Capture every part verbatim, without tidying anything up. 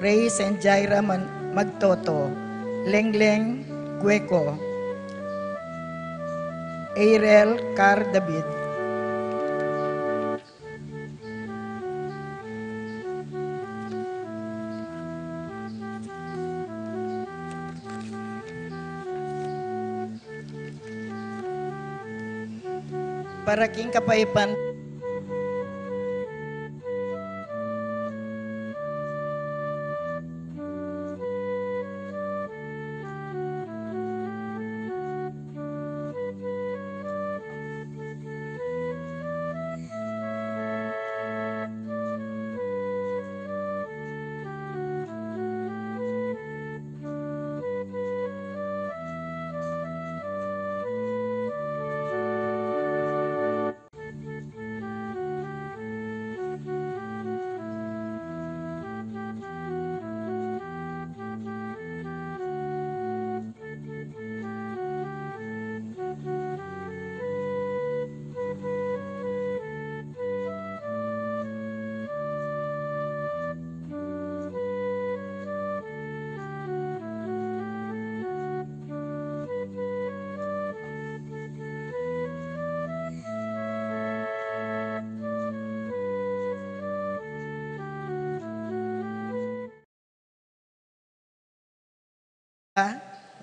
Rey Saint Jaira Man-, Magtoto, Lengleng Gueco, Eirel Car David. Para king kapaipan.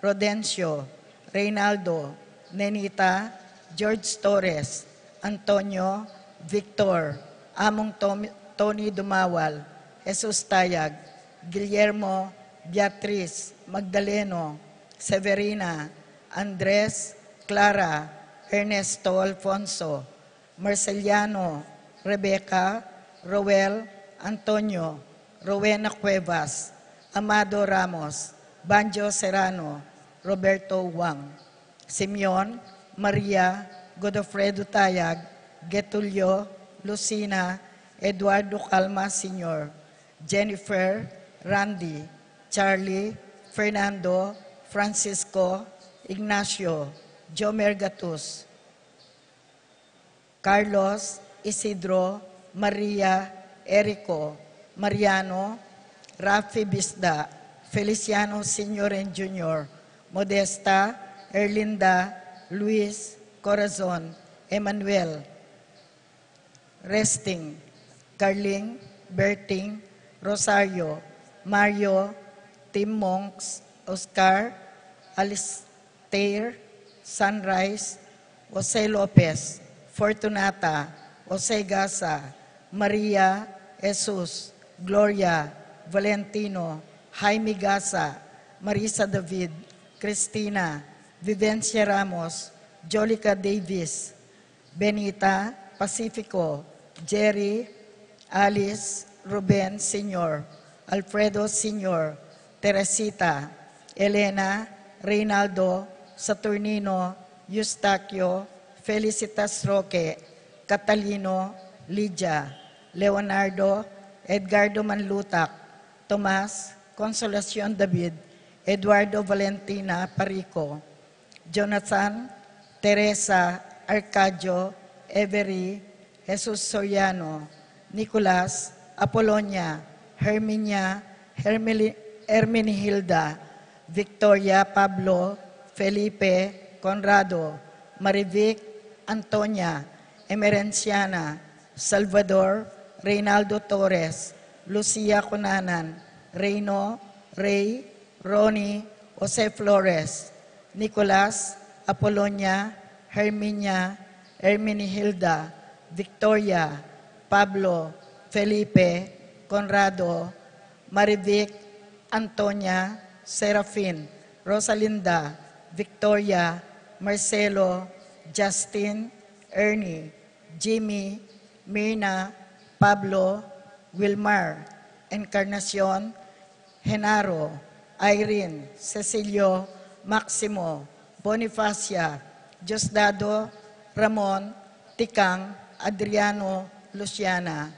Rodencio, Reynaldo, Nenita, George Torres, Antonio, Victor, Among Tom-, Tony Dumawal, Jesus Tayag, Guillermo, Beatriz, Magdaleno, Severina, Andres, Clara, Ernesto, Alfonso, Marceliano, Rebecca, Roel, Antonio, Rowena Cuevas, Amado Ramos, Banjo Serrano, Roberto Wang, Simeon, Maria, Godofredo Tayag, Getulio, Lucina, Eduardo Calma Senior, Jennifer, Randy, Charlie, Fernando, Francisco, Ignacio, Jomer Gatus, Carlos, Isidro, Maria, Erico, Mariano, Rafi Bisda, Feliciano Senior and Junior, Modesta, Erlinda, Luis, Corazon, Emmanuel, Resting, Carling, Berting, Rosario, Mario, Tim Monks, Oscar, Alice, Tair, Sunrise, Jose Lopez, Fortunata, Jose Gasa, Maria, Jesus, Gloria, Valentino, Jaime Gasa, Marisa David, Cristina, Vivencia Ramos, Jolica Davis, Benita, Pacifico, Jerry, Alice, Ruben Senior, Alfredo Senior, Teresita, Elena, Reynaldo, Saturnino, Eustaquio, Felicitas Roque, Catalino, Lydia, Leonardo, Edgardo Manlutak, Tomas, Consolacion David, Eduardo Valentina Parico, Jonathan, Teresa, Arcadio, Avery, Jesus Soriano, Nicolas, Apolonia, Herminia, Hermeli-, Hermenihilda, Victoria, Pablo, Felipe, Conrado, Marivic, Antonia, Emerenciana, Salvador, Reynaldo Torres, Lucia Cunanan, Reyno, Rey, Ronnie, Jose Flores, Nicolas, Apolonia, Herminia, Herminihilda, Victoria, Pablo, Felipe, Conrado, Marivic, Antonia, Serafin, Rosalinda, Victoria, Marcelo, Justin, Ernie, Jimmy, Mirna, Pablo, Wilmar, Encarnacion, Genaro, Irene, Cecilio, Maximo, Bonifacia, Diosdado, Ramon, Tikang, Adriano, Luciana,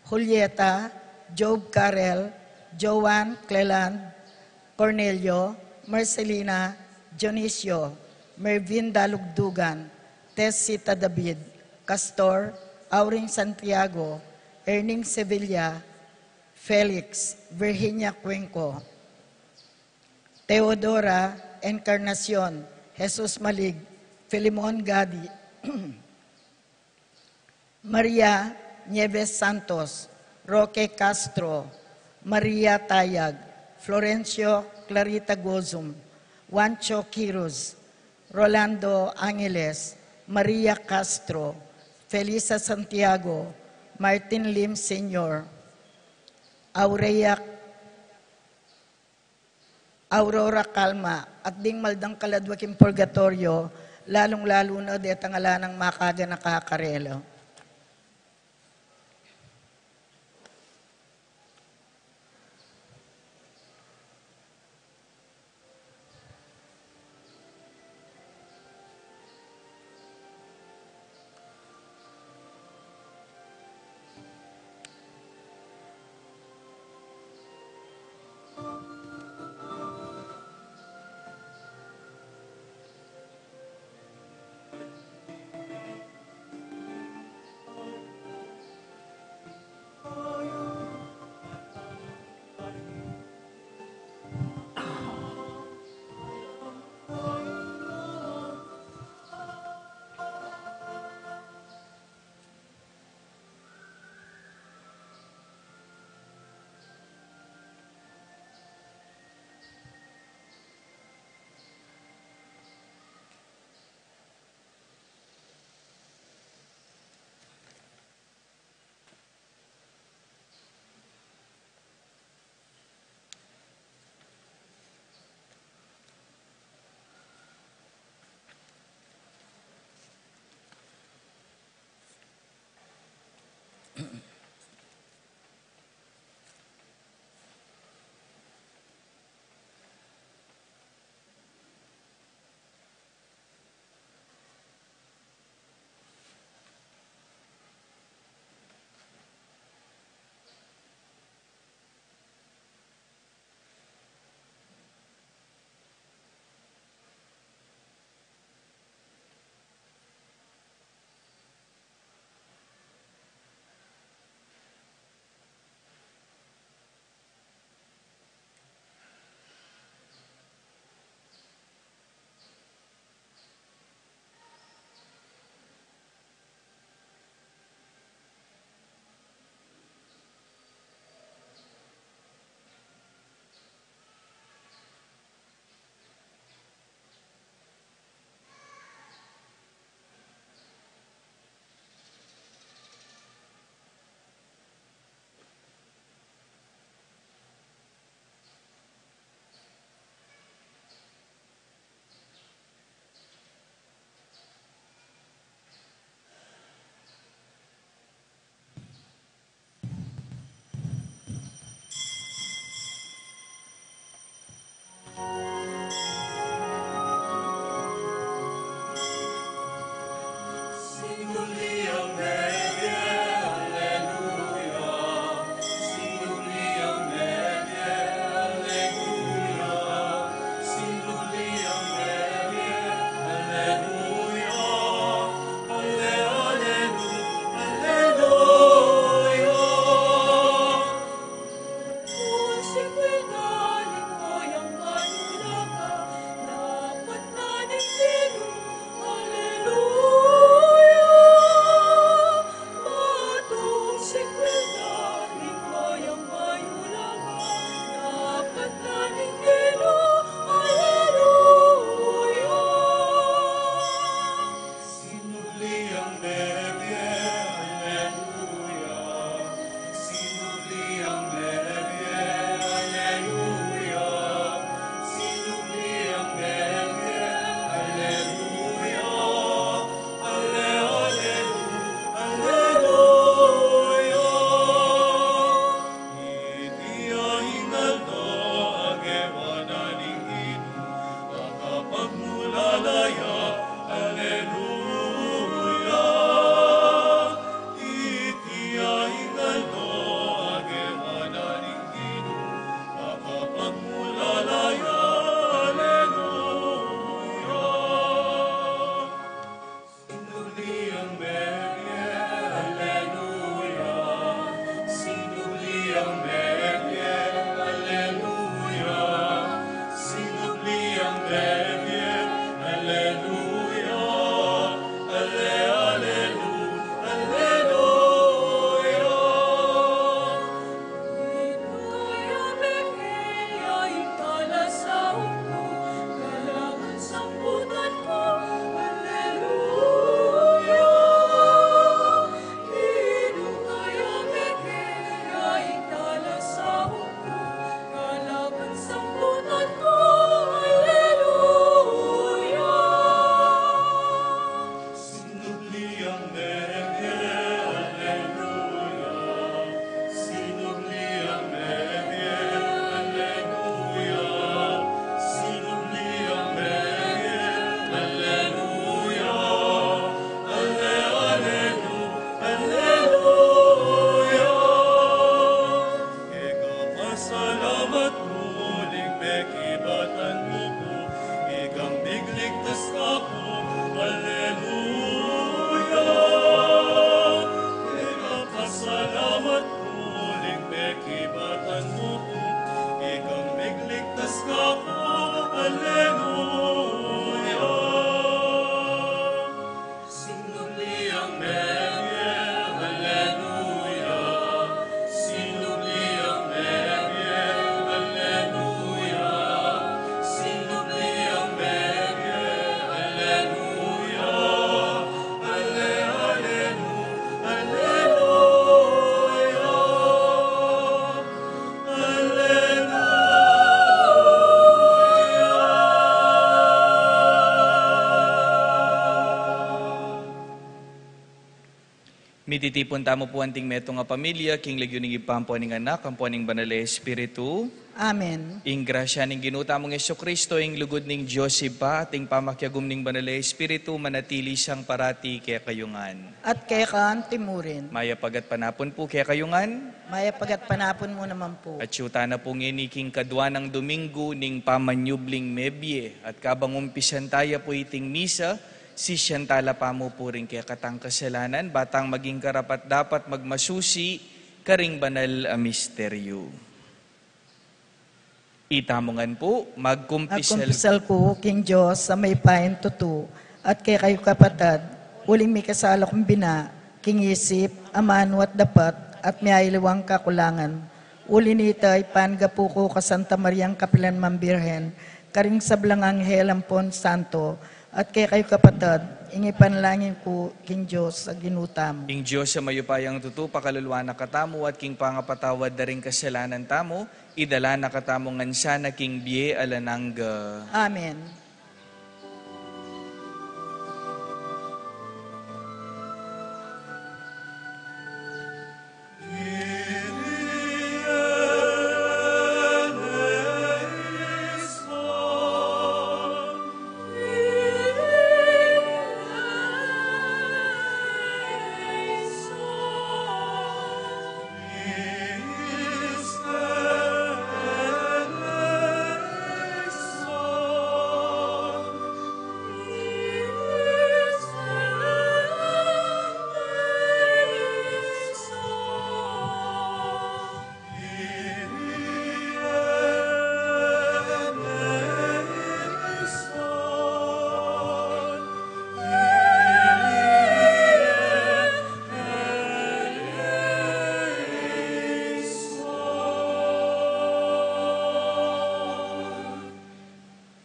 Julieta, Job Carel, Joan, Cleland, Cornelio, Marcelina, Dionisio, Mervin Dalugdugan, Tessita David, Castor, Auring Santiago, Erning Sevilla, Felix, Virginia Cuenco, Teodora, Encarnacion, Jesus Malig, Filemon Gadi, Maria Nieves Santos, Roque Castro, Maria Tayag, Florencio Clarita Gozum, Juancho Quirus, Rolando Angeles, Maria Castro, Felisa Santiago, Martin Lim Senior, Aurea, Aurora Calma, at ding maldang kaladwa king purgatoryo, lalung-lalu na detang ala nang makaganaka karela. At muling pekibatan mu ku, ikang migligtas na ku. Aleluya. Ikang pasalamat, muling pekibatan mu ku, ikang migligtas na ku. Aleluya. Sinubli ang mebie, aleluya. Sinubli ang mebie, aleluya. Sinubli ang mebie, aleluya. Ale, alelu-, aleluya. Aleluya. Mititipun tamu pu anting metung a pamilya, king lagyu ning Ibpa, ampo ning Anak, ampo ning Banal a Espiritu. Amen. Ing grasya ning Ginu tamung Jesucristo, ing lugud ning Dios Ibpa, at ing pamakiagum ning Banal a Espiritu, manatili sang parati kekayu ngan. At keka antimurin. Mayap a gatpanapun pu kekayu ngan. Mayap a gatpanapun mu naman pu. At atyu tana pu ngeni king kadwa nang Domingo ning pamanyubling mebie, at kabang umpisan taya pu iting misa, sisian tala pa mu pu ring kekatang kasalanan, ba tang maging karapat-dapat magmasusi karing banal a misteryu. Itamu ngan pu, magkumpisal. Magkumpisal ku king Dios a mayupayang tutu, at kekayu kapatad, uling mikasala kung bina, king isip, amanu at dapat, at miyaliwang kakulangan. Uli nita, ipangapu ku ka Santa Mariang kapilan man Birhen, karing sablang anghel ampon santo, at kekayu kapatad, ing ipanalangin ku king Dios a Ginu tamu. Ing Dios a mayupayang tutu, pakaluluan na katamu, at king pangapatawad da ring kasalanan tamu, idala na katamu ngan sana king bie alang angga. Amen.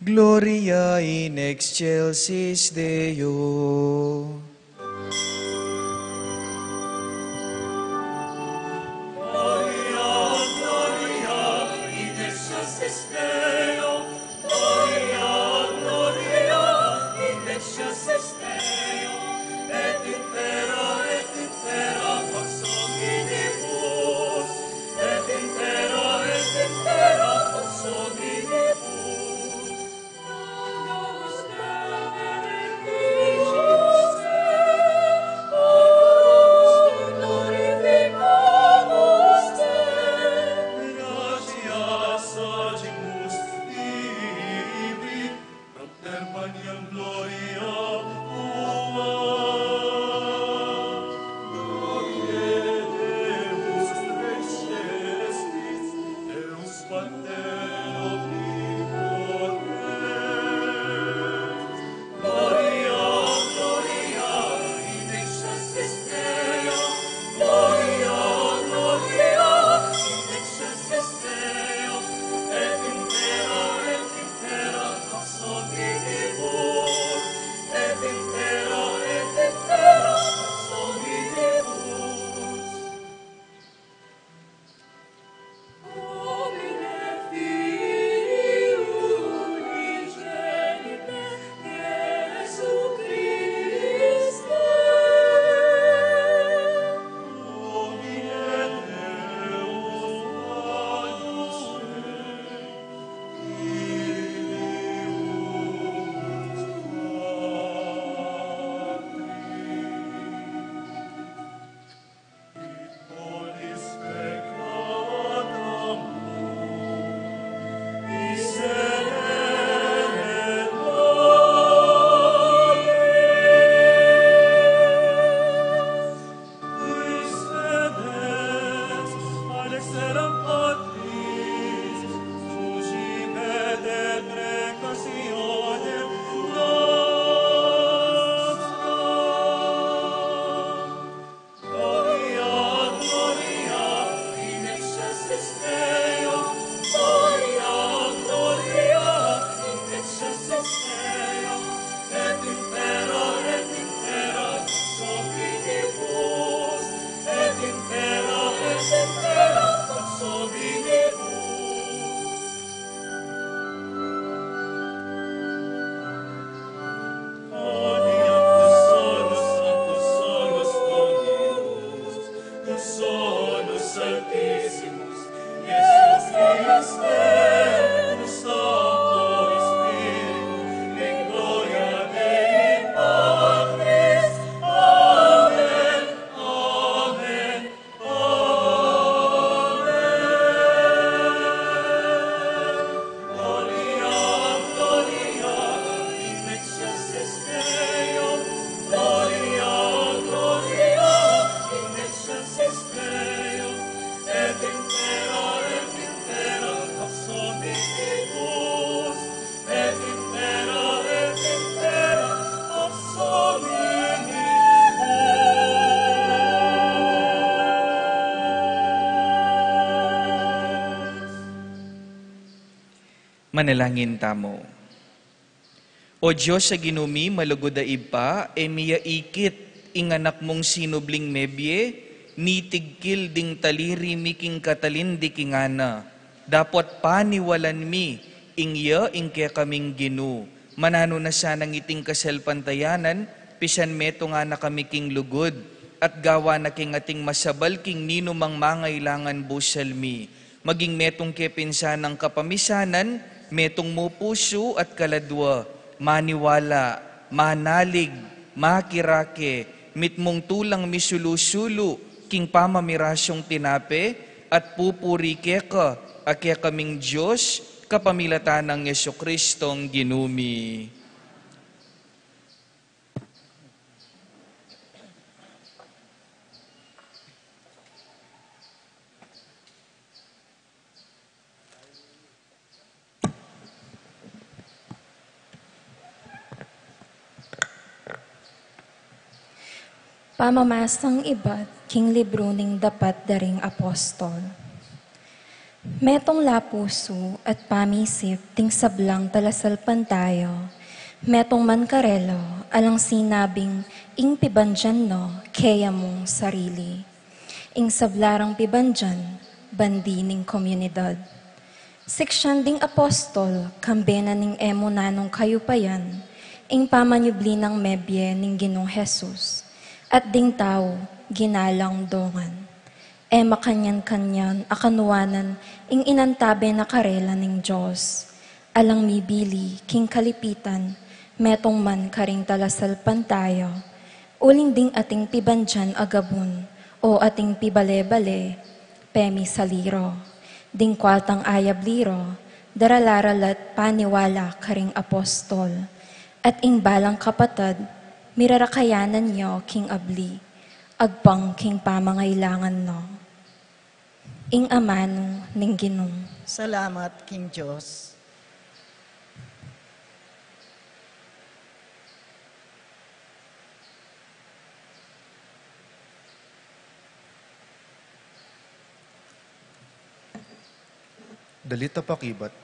Gloria in excelsis Deo. Manalangin tamu. O Dios a Ginu mi, malugud a Ibpa, e mi ya ikit ing Anak mung sinubling mebie, nitigkil ding taliri mi king katalin di king ana. Dapot paniwalan mi, ing iya ing kekaming Ginu. Mananu na sanang iting kasalpantayanan, pisan metung na kami king lugud, at gawa na king ating masabal king ninumang mangailangan busal mi. Maging metung ke pinsan a kapamisanan, metung mu pusu at kaladua, maniwala, manalig, makirake, mitmung tulang misulu-sulu, king pamamirasung tinape, at pupuri keka, a kekaming Dios, kapamilatan nang Jesucristong Ginu mi. Pamamasang ibat king libru ning Dapat da ring Apostol. Metung la pusu at pamisip ding sablang talasalpantaya, metung man karela alang sinabing ing pibandian na keya mung sarili. Ing sabla rang pibandian, bandi ning komunidad. Siksian ding apostol, kambe na ning e mu nanung kayupayan, ing pamanyubli nang mebie ning Ginung Jesus, at ding tau, ginalang dongan. E makanyan-kanyan a kanuanan ing inantabe na karela ning Dios. Alang mibili king kalipitan, metung man karing talasalpantaya, uling ding ating pibandian a gabun, o ating pibale-bale, pemisalira. Ding kuartang ayabli ra, daralan la lat paniwala karing apostol. At ing balang kapatad, mirarakayanan ya king abli, agpang king pamangailangan na. Ing amanu ning Ginu. Salamat king Dios. Dalit a pakibat.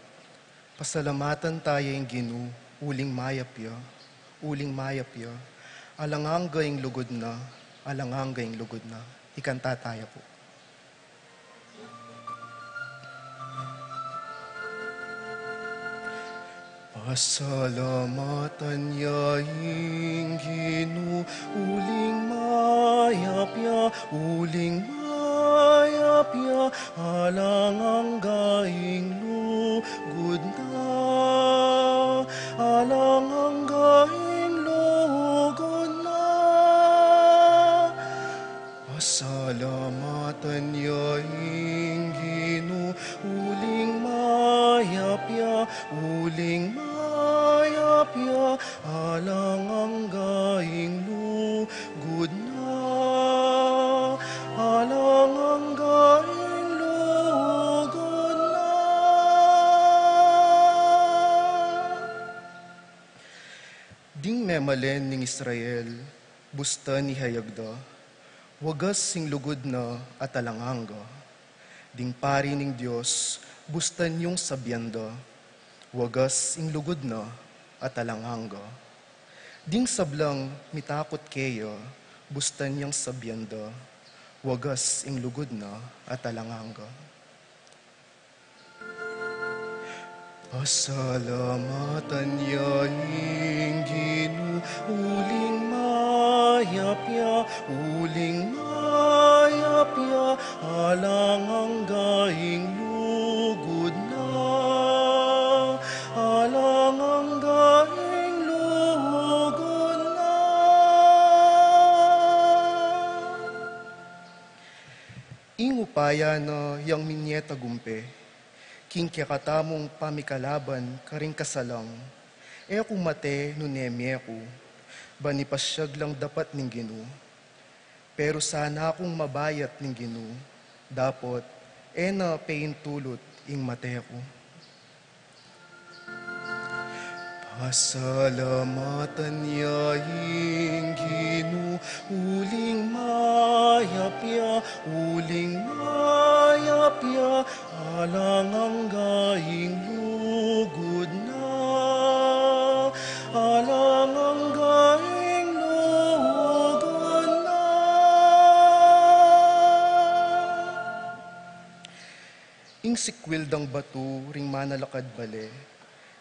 Pasalamatan taya ing Ginu, uling mayap ya, uling mayap ya, alang angga ing lugud na, alang angga ing lugud na. Ikanta taya pu. Pasalamatan ya ing Ginu, uling mayap ya, uling mayap ya, alang angga ing lugud na, alang angga ing lugud na. Pasalamatan ya ing Ginu, uling mayap ya, uling mayap ya, alang angga ing lugud na, alang angga ing lugud na. Ding memalen ning Israel, bustan ihayag da, wagas ing lugud na at alang angga. Ding pari ning Dios, bustan yung sabian da, wagas ing lugud na at alang angga. Ding sablang mitakut keya, bustan yang sabian da, wagas ing lugud na at alang angga. Pasalamatan ya ing Ginu, uling mayap ya, uling mayap ya, alang angga ing lugud na, alang angga ing lugud na. Ing upaya na yang minye tagumpe king kekatamung pamikalaban karing kasalang, e ku mate nune mie ku, ban ipasyag lang dapat ning Ginu. Pero sana kung mabayat ning Ginu, dapot e na peintulut ing mate ku. Pasalamatan ya ing Ginu, uling mayap ya, uling mayap ya, alang angga ing lugud sikwil dang batu ring manalakad bale,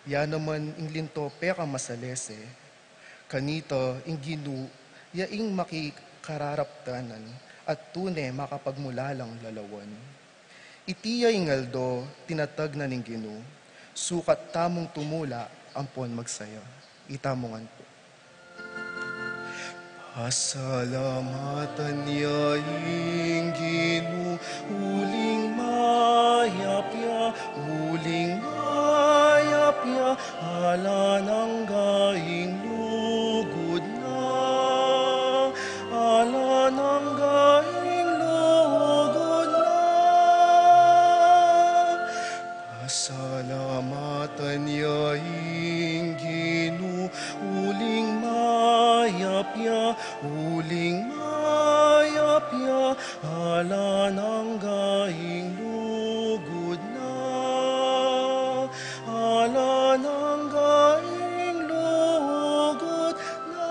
ya naman ing linto pekamasalese. Kanita ing Ginu ya ing makikararaptanan at tune makapagmulalang lalawan. Iti ya ing aldo tinatag na ning Ginu, sukat tamung tumula ampon magsaya. Itamu ngan pu. Pasalamatan ya ing Ginu, uling mayap ya, uling mayap ya, alang angga ing lugud na, alang angga ing lugud na. Pasalamatan ya ing Ginu, uling mayap ya, uling mayap ya, alang angga ing lugud na, alang angga ing lugud na.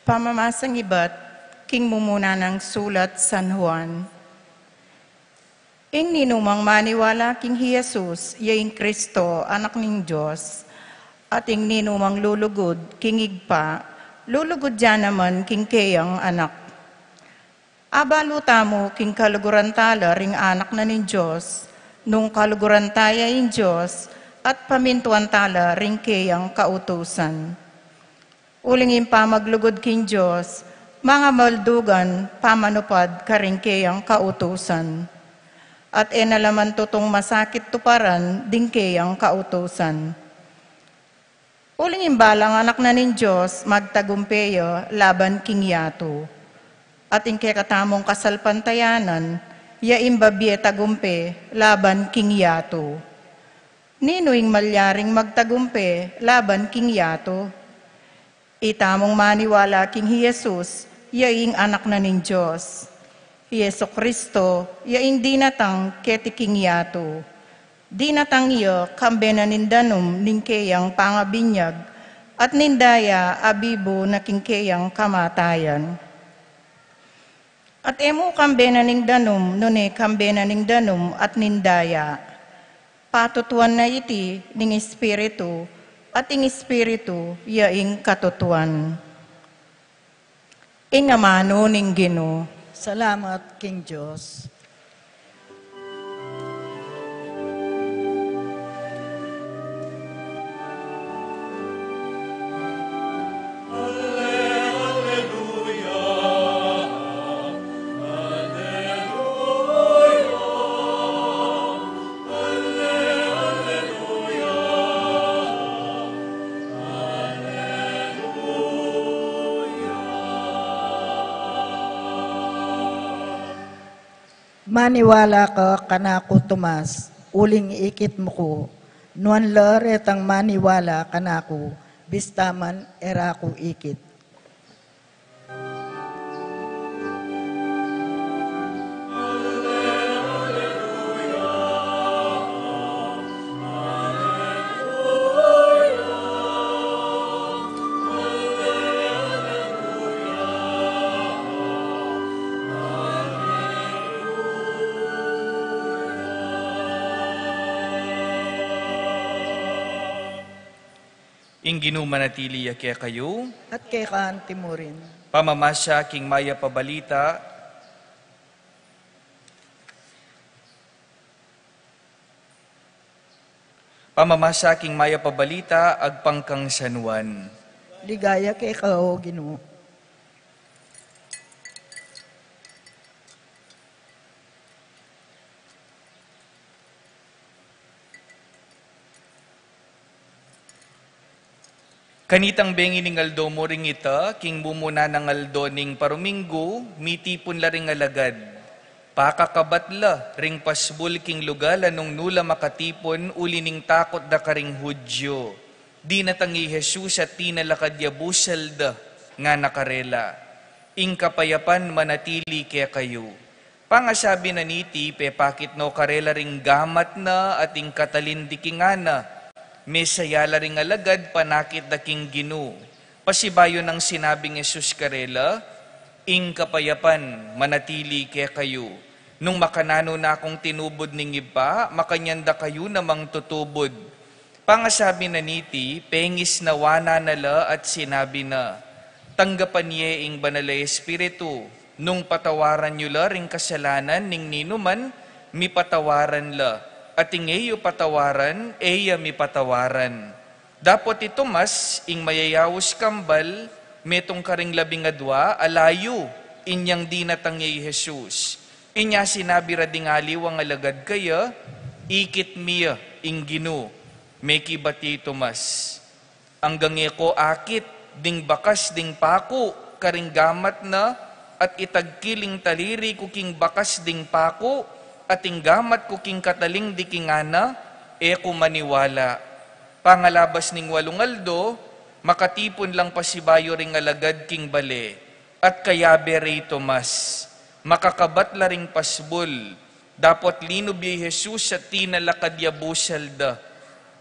Pamamasang ibat king mumuna nang sulat San Juan. Ing ninumang maniwala king hi Jesus, ya ing Kristo, Anak ning Dios, at ing ninumang lulugud king Ibpa, lulugud ya naman king keyang Anak. Abalu tamu king kaluguran tala ring anak na ning Dios, nung kaluguran taya ing Dios, at pamintuan tala ring keyang kautusan. Uling ing pamaglugud king Dios, mangamaldugan pamanupad karing keyang kautusan. At e na la man tutung masakit tuparan ding keyang kautusan. Uling ing balang anak na ning Dios, magtagumpe ya laban king yatu. At ing kekatamung kasalpantayanan, ya ing babie tagumpe laban king yatu. Ninu ing malyaring magtagumpe laban king yatu? Itamung maniwala king hi Jesus, ya ing Anak na ning Dios. Hi Jesu Kristo, ya ing dinatang keti king yatu. Dinatang ya kambe na ning danum ning keyang pangabinyag, at ning daya abibu na king keyang kamatayan. At e mu kambe na ning danum, nune kambe na ning danum at ning daya. Patutuan na iti ning Espiritu, at ing Espiritu ya ing katutuan. Ing amanu ning Ginu. Salamat king Dios. Maniwala ka kanaku, Tomas, uling ikit mu ku. Nuan la retang maniwala kanaku, bista man e ra ku ikit. Ing Ginu manatili ya kekayu. At keka anti mu rin. Pamamasa king mayap a balita. Pamamasa king mayap a balita agpang kang San Juan. Ligaya keka, o Ginu. Kanitang bengi ning aldo mu ring ita, king mumuna nang aldo ning paruminggu, mitipun la ring alagad. Pakakabat la ring pasbul king lugal a nung nu la makatipun uli ning takut da karing Hudyu. Dinatang i Jesus at tinalakad ya busal da, ngana karela, "Ing kapayapan manatili kekayu." Pangasabi na niti, pepakit no karela ring gamat na at ing katalin di king ngana. Mesaya la ring alagad, panakit da king Ginu. Pasibayu nang sinabing Jesus karela, "Ing kapayapan manatili kekayu. Nung makananu na kung tinubud ning Ibpa, makanyan da kayu namang tutubud." Pangasabi na niti, pengisnawan na la at sinabi na, "Tanggapan ye ing Banal a Espiritu. Nung patawaran yu la ring kasalanan ning ninuman, mipatawaran la, at ing e yu patawaran, e ya mipatawaran." Dapot i Tomas, ing mayayaus kambal, metung karing labing adua, alayu, inyang dinatang ya i Jesus. Inya sinabi ra ding aliwang alagad kaya, "Ikit mi ya ing Ginu." Mekibat i Tomas, "Anggang e ko akit ding bakas ding paku karing gamat na, at itagkil ing taliri ku king bakas ding paku, at ing gamat ku king kataling di king ngana, e ku maniwala." Pangalabas ning walung aldo, makatipun lang pasibayu ring alagad king bale, at kayabe re i Tomas, makakabat la ring pasbul. Dapot linub ya i Jesus at tinalakad ya busal da,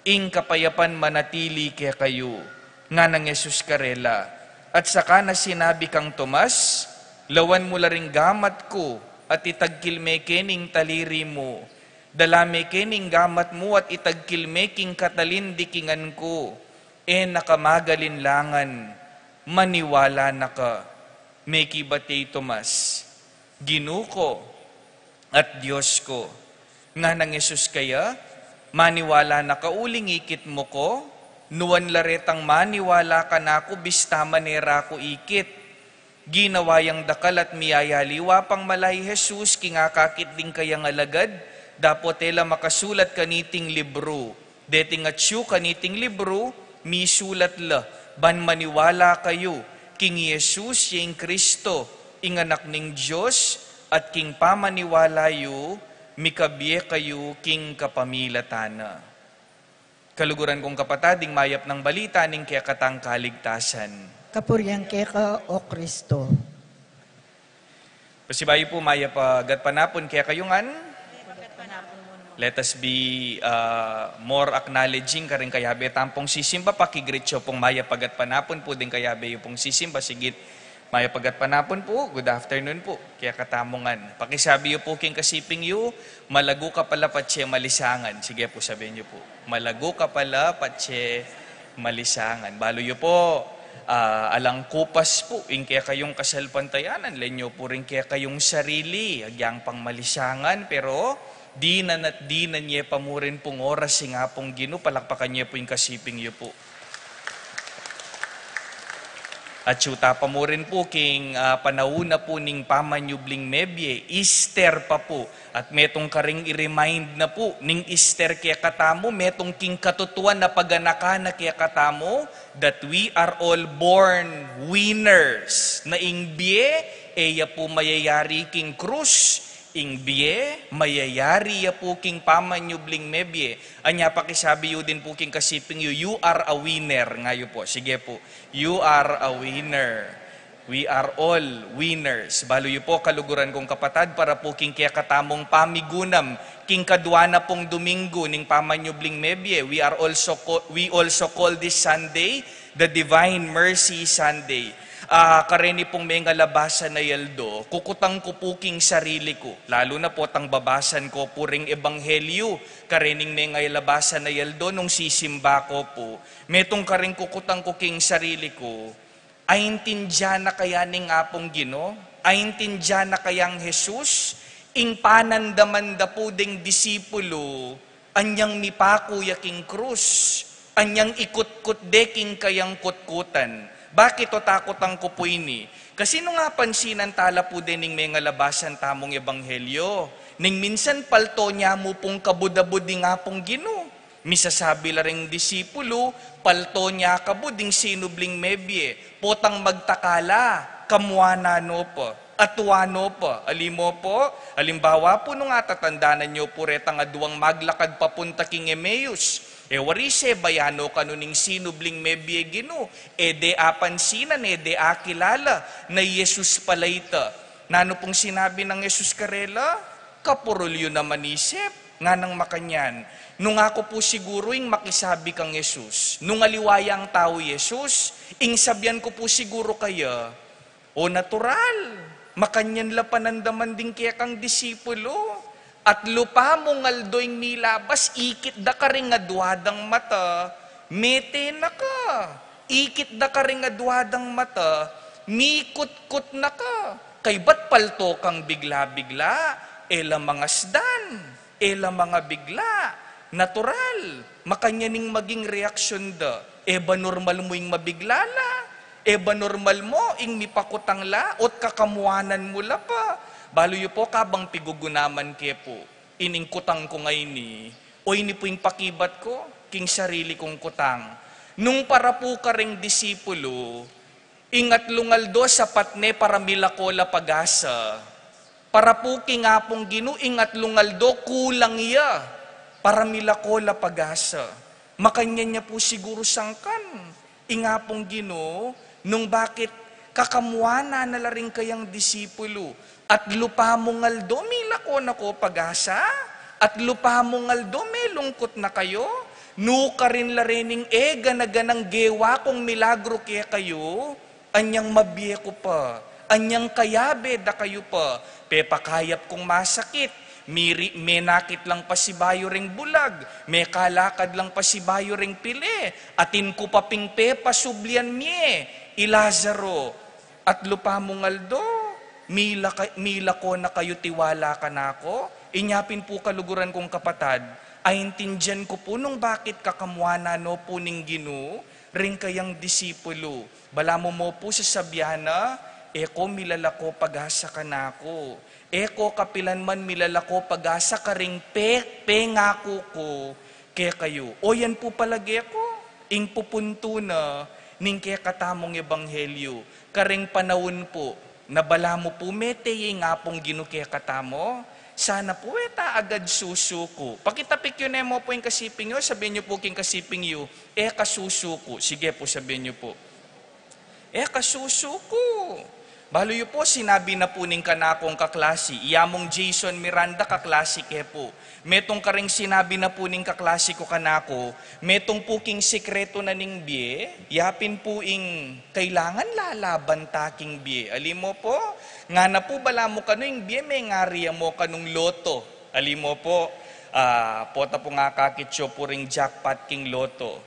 "Ing kapayapan manatili kekayu," nganang Jesus karela. At saka na sinabi kang Tomas, "Lawan mu la ring gamat ku, at itagkil me keni ing taliri mu. Dala me keni ing gamat mu at itagkil me king katalin di king ngan ku. E na ka magalinlangan, maniwala na ka." Mekibat ya i Tomas, "Ginu ko at Dios ko." Nganang Jesus kaya, "Maniwala na ka uling ikit mu ko? Nuan la retang maniwala kanaku bista man e ra ku ikit." Ginawa yang dakal at miyayaliwa pang mala i Jesus king akakit ding kayang alagad, dapot e la makasulat kaniting libru. Deting atyu kaniting libru, misulat la, ban maniwala kayu king i Jesus ya ing Kristo, ing Anak ning Dios, at king pamaniwala yu, mikabie kayu king kapamilatan na. Kaluguran kung kapatad, ing mayap nang balita ning kekatang kaligtasan. Kapurian keka, O Kristo. Pasibayu pu, mayap a gatpanapun kekayu ngan. Let us be, uh, more acknowledging karing kayabe tampong sisimba. Pakigreet yu pung mayap a gatpanapun pu ding kayabe yu pung sisimba. Sigit, mayap a gatpanapun pu, good afternoon pu kekatamu ngan. Pakisabi yu pu king kasiping yu, "Malagu ka pala patse malisangan." Sige pu, sabian yu pu, "Malagu ka pala patse malisangan." Balu yu pu, ah, alang kupas pu ing kekayung kasalpantayanan, lawen yu pu ring kekayung sarili, agyang pang malisangan, pero dinan at dinan ye pa murin pung oras ing Apung Ginu. Palakpakan ye pu ing kasiping yu pu. Atyu ta pa murin pu king, ah, panaun na pu ning pamanyubling mebie, Easter pa pu. At metung karing i-remind na pu ning Easter kekatamu, metung king katutuan a paganakan na kekatamu, that we are all born winners. Na ing bie, e ya pu mayayari king krus. Ing bie, mayayari ya pu king pamanyubling mebie. Anya pakisabi yu din pu king kasiping yu, "You are a winner." Nga yu pu. Sige pu. "You are a winner." We are all winners. Balu yu pu, kaluguran kung kapatad, para pu king kekatamung pamigunam king kadua na pung Duminggu ning pamanyubling mebie, we are also ca-, we also call this Sunday the Divine Mercy Sunday. Ah, kareni pung mengalabasan a aldo, kukutang ku pu king sarili ku, lalu na potang babasan ku pu ring ebanghelyu karening mengalabasan a aldo nung sisimba ku pu. Metung karing kukutang ku king sarili ku, aintindian na kaya ning Apung Ginu? Aintindian na kayang Jesus ing panandaman da pu ding disipulu, anyang mipaku ya king krus, anyang ikutkut de king kayang kutkutan? Bakit o takutan ku pu ini? Kasi nung apansinan tala pu dening mengalabasan tamung ebanghelyo, ning minsan palto ne mu pung kabud-abud ing Apung Ginu. Misasabi la ring disipulu, palto ne kabud ing sinubling mebie, potang magtaka la, kamua na no pa, atua no pa. Ali mu pu, alimbawa pu, nung atatandanan yu pu retang aduang maglakad papunta king Emmaus, E wari se, bayano kanu ning sinubling mebie, Ginu, e de apansinan, e de akilala na i Jesus pala ita. Nanu pung sinabi nang Jesus karela? Kapurul yu naman isip, nganang makanyan. Nung aku pu siguru ing makisabi kang Jesus, nung aliwa yang tau i Jesus, ing sabian ku pu siguru kaya, o natural, makanyan la panandaman ding kekang disipulu. Atlu pa mung aldo ing milabas, ikit da karing adwa dang mata, mete na ka. Ikit da karing adwa dang mata, mikutkut na ka. Kaybat palto kang bigla-bigla, e la mangasdan, e la mangabigla. Natural, makanyan ing maging reaksyon da. E ba normal mu ing mabigla la? E ba normal mu ing mipakutang la? O't kakamuanan mu la pa? Balu yu pu, kabang pigugunaman ke pu ining kutang ku ngeni, o ini pu ing pakibat ku king sarili kung kutang. Nung para pu karing disipulu, ing atlung aldo sapat ne para milako la pag-asa. Para pu king Apung Ginu, ing atlung aldo kulang ya para milako la pag-asa. Makanyan ya pu siguru sangkan ing Apung Ginu, nung bakit kakamuanan na la ring kayang disipulu. Atlu pa mung aldo, milako na ko pag-asa? Atlu pa mung aldo, melungkut na kayu? Nukarin la rening e gana-ganang gewa kung milagru kekayu, anyang mabie ku pa, anyang kayabe da kayu pa, pepakayap kung masakit, miri-, menakit lang pasibayu ring bulag, mekalakad lang pasibayu ring pili, atin ku pa ping pepasublian mie i Lazaro. Atlu pa mung aldo, milaka-, milako na kayu tiwala kanaku? Inya pin pu, kaluguran kung kapatad, aintindian ku pu nung bakit kakamuanan no pu ning Ginu ring kayang disipulu. Balamu mo pu sasabian na, e ko milalako pag-asa kanaku. E ko kapilanman milalako pag-asa karing pe-, pengaku ku kekayu. O yan pu pala geku ing pupuntu na ning kekatamung ebanghelyu. Karing panaun pu na balamu pu mete ya ing Apung Ginu kekatamu, sana pu e ta agad susuku. Pakitapik yu ne mo pu ing kasiping yu, sabian yu pu king kasiping yu, e ka susuku. Sige pu, sabian yu pu, e ka susuku. Balu yu pu, sinabi na pu ning kanakung kaklasi, iya mung Jason Miranda, kaklasi ke pu. Metung karing sinabi na pu ning kaklasi ku kanaku, metung pu king sikretu na ning bie, ya pin pu ing kailangan lalaban ta king bie. Ali mo pu, ngana pu balamu kanu ing bie, mengari ya mu kanung loto. Ali mo pu, ah, pota pung akakit yu pu ring jackpot king loto.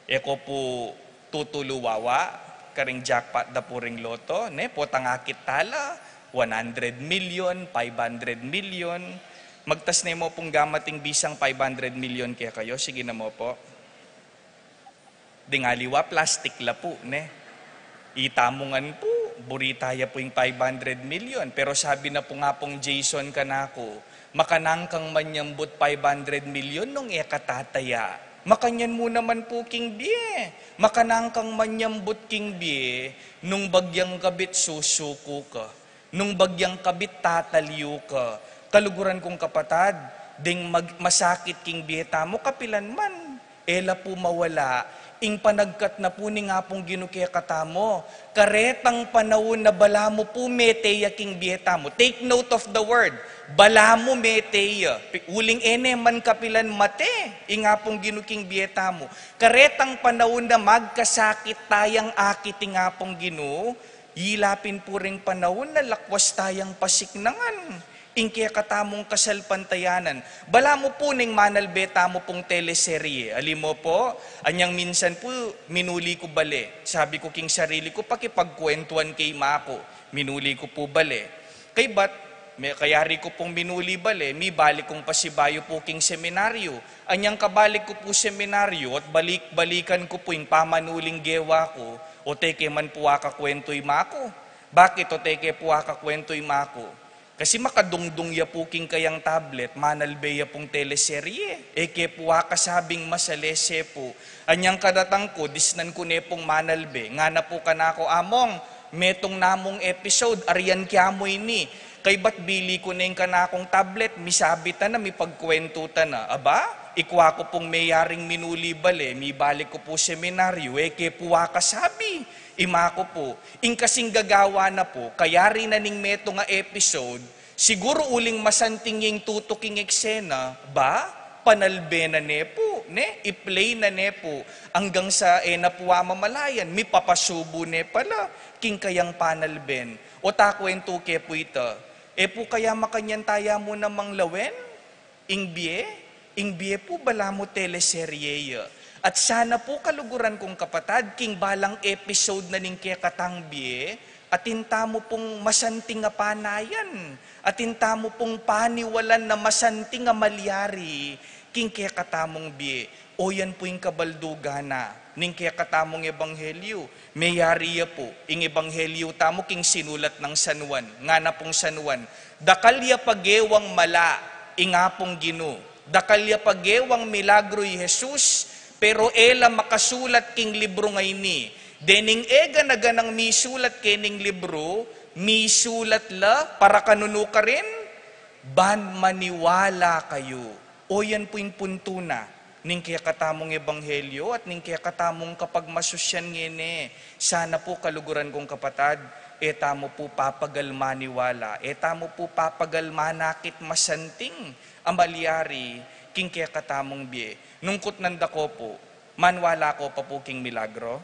E ko pu tutulu wawa karing jackpot da pu ring loto, ne? Potang akit tala, one hundred million, five hundred million. Magtas ne mo pung gamat ing bisang five hundred million kekayu, sige na mo pu. Ding aliwa, plastik la pu, ne? Itamu ngan pu, buri taya pu ing five hundred million. Pero sabi na pu nga pung Jason kanaku, makananu kang manyambut five hundred million nung e ka tataya? Makanyan mu naman pu king bie. Makananu kang manyambut king bie nung bagyang kabit susuku ka, nung bagyang kabit tatalyu ka. Kaluguran kung kapatad, ding mag-, masakit king bie tamu, kapilanman e la pu mawala ing panagkat na pu ning Apung Ginu kekatamu. Karetang panaun na balamu pu mete ya king bie tamu. Take note of the word, balamu mete ya. Pi-, uling e ne man kapilan mate ing Apung Ginu king bie tamu. Karetang panaun na magkasakit tayang akit ing Apung Ginu, ila pin pu ring panaun na lakwas tayang pasiknangan ing kekatamung kasalpantayanan. Balamu pu ning manalbe tamu pung teleserye. Ali mo pu, anyang minsan pu, minuli ku bale. Sabi ku king sarili ku, pakipagkwentuan ke i ma ku. Minuli ku pu bale. Kaybat, me-, kayari ku pung minuli bale, mibalik kung pasibayu pu king seminaryu. Anyang kabalik ku pu seminaryu, at balik-balikan ku pu ing pamanuling gewa ku, o't e ke man pu akakwentu i ma ku. Bakit o't e ke pu akakwentu i ma ku? Kasi makadungdung ya pu king kayang tablet, manalbe ya pung teleserye. E ke pu akasabing masalese pu. Anyang kadatang ku, disnan ku ne pung manalbe. Ngana pu kanaku, "Among, metung namung episode, aryan kya mu ini." Kaybat bili ku ne ing kanakung tablet, misabi tana, mipagkwentu tana. Aba, Ikwa ku pung meyaring minuli bale, mibalik ku pu seminaryu, e ke pu akasabi. Ima ku pu, ing kasing gagawan na pu, kayari na ning metung a episode, siguru uling masanting ya ing tutuking eksena, ba, panalbe na ne pu, ne, i-play na ne pu, anggang sa e na pu amamalayan, mipapasubu ne pala king kayang panalben. O ta kwentu ke pu ita, e pu kaya makanyan taya mu namang lawen? Ing bie, ing bie pu balamu teleserye ya. At sana pu kaluguran kung kapatad, king balang episode na ning kekatang bie, atin tamu pung masanting a panayan, atin tamu pung paniwalan na masanting a malyari king kekatamung bie. O yan pu ing kabaldugan na ning kekatamung ebanghelyu. Meyari ya pu, ing ebanghelyu tamu king sinulat nang San Juan, ngana pung San Juan, dakal ya pagewang mala ing Apung Ginu, dakal ya pagewang milagru i Jesus, pero e la makasulat king libru ngeni. Dening e gana-ganang misulat kening libru, misulat la para kanunu karin, ban maniwala kayu. O yan pu ing puntu na ning kekatamung ebanghelyu at ning kekatamung kapagmasusyan ngeni. Sana pu kaluguran kung kapatad, e tamu pu papagal maniwala, e tamu pu papagal manakit masanting a malyari king kekatamung bie. Nung kutnan da ko pu, maniwala ko pa pu king milagro?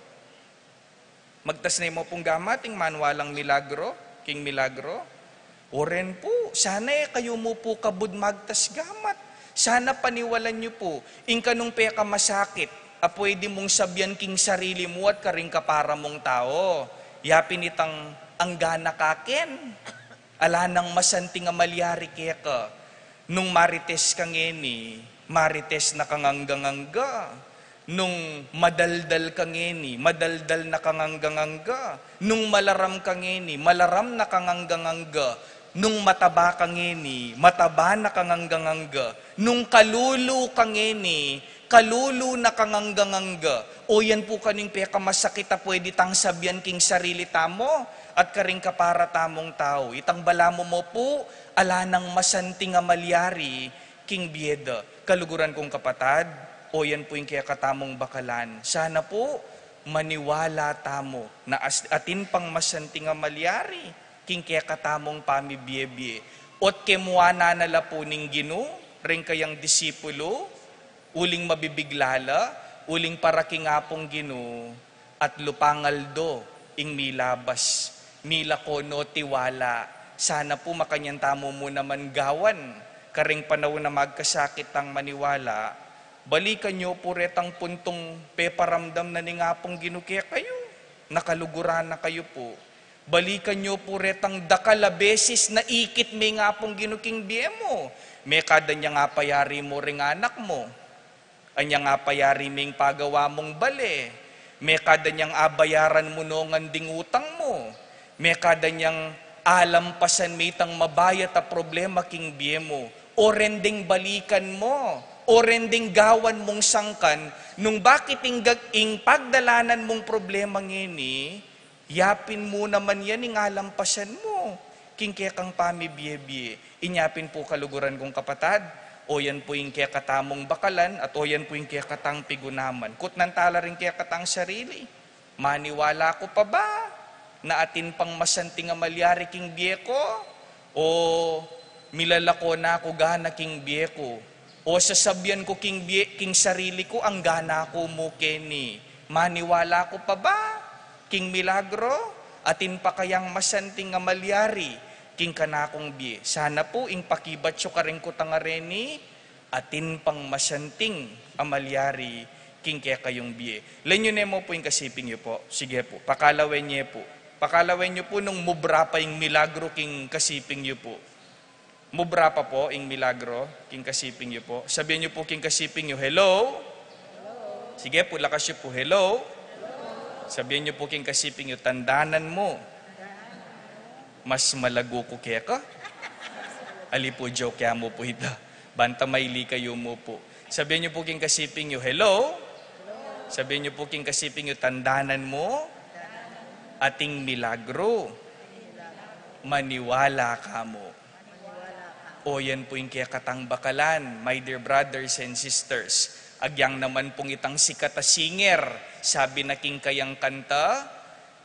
Magtas ne mu pung gamat ing maniwalang milagro, king milagro? O ren pu, sana e kayu mu pu kabud magtas gamat. Sana paniwalan yu pu, ing kanung pekamasakit a pwede mung sabian king sarili mu at karing kapara mung tau, ya pin itang anggana ka ken. Ala nang masanting a malyari keka. Nung marites ka ngeni, marites na kang anggang-angga. Nung madaldal ka ngeni, madaldal na kang anggang-angga. Nung malaram ka ngeni, malaram na kang anggang-angga. Nung mataba ka ngeni, mataba na kang anggang-angga. Nung kalulu ka ngeni, kalulu na kang anggang-angga. O yan pu kanu ing pekamasakit a pwede tang sabian king sarili tamu at karing kapara tamung tau. Itang balamu mu pu, ala nang masanting a malyari king bie da. Kaluguran kung kapatad, o yan pu ing kekatamung bakalan. Sana pu, maniwala tamu na as-, atin pang masanting a malyari king kekatamung pamibie-bie. Ot kemuanan na la pu ning Ginu ring kayang disipulu, uling mabibigla la, uling para king Apung Ginu, at lupang aldo ing milabas, mila ko no tiwala. Sana pu makanyan tamu mu naman gawan, karing panaun a magkasakit tang maniwala, balikan yu pu retang puntung peparamdam na ning Apung Ginu kekayu, na kaluguran na kayu pu. Balikan yu pu retang dakal a beses na ikit me ing Apung Ginu king bie mu. Mekad anyang apayari mu ring anak mu. Anyang apayari me ing pagawa mung bale. Mekad anyang abayaran mu no ngan ding utang mu. Mekad anyang alampasan me itang mabayat a problema king bie mu. O ren deng balikan mu. O ren deng gawan mung sangkan. Nung bakit ing gag-, ing pagdalanan mung problema ngeni, yapin mu naman yan ing alampasan mu king kekang pamibie-bie. Inya pin pu kaluguran kung kapatad, o yan pu ing kekatamung bakalan at o yan pu ing kekatang pigunaman. Kutnan tala ring kekatang sarili. Maniwala ku pa ba na atin pang masanting a malyari king bie ku? O milalako na ku gana king bie ku? O sasabian ku king bie, king sarili ku, anggana ku mu keni. Maniwala ku pa ba king milagro? Atin pa kayang masanting a malyari king kanakung bie? Sana pu ing pakibat yu karing kutang a reni, atin pang masanting a malyari king kekayung bie. Lenyu ne mu pu ing kasiping yu pu. Sige pu, pakalawen ye pu. Pakalawen yu pu nung mubra pa ing milagro king kasiping yu pu. Mubra pa pu ing milagro king kasiping yu pu. Sabian yu pu king kasiping yu, "Hello?" Sige pu, lakas yu pu, "Hello?" Sabian yu pu king kasiping yu, "Tandanan mu, mas malagu ku keka." Ali pu, joke ya mu pu ita. Banta maili kayu mu pu. Sabian yu pu king kasiping yu, "Hello?" Sabian yu pu king kasiping yu, "Tandanan mu, ating milagro. Maniwala ka mu." O yan pu ing kekatang bakalan, my dear brothers and sisters. Agyang naman pung itang sikat a singer, sabi na king kayang kanta,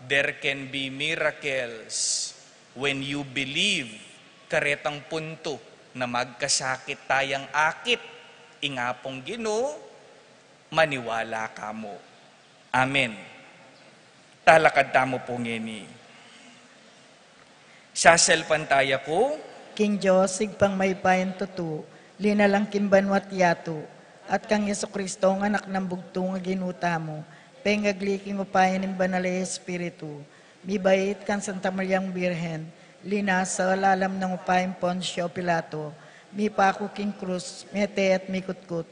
"There can be miracles when you believe." Karetang puntu na magkasakit tayang akit, ing Apung Ginu, maniwala kamu. Amen. Talakad tamu pu ngeni. Sasalpantaya ku king Dios, Ibpang mayupayang tutu, linalang king banua't yatu, at kang Jesucristo, a Anak nang bugtung a Ginu tamu, pengagli king upaya ning Banal a Espiritu, mibait kang Santa Mariang Birhen, linasa lalam ning upaya nang Poncio Pilato, mipaku king krus, mete at mikutkut,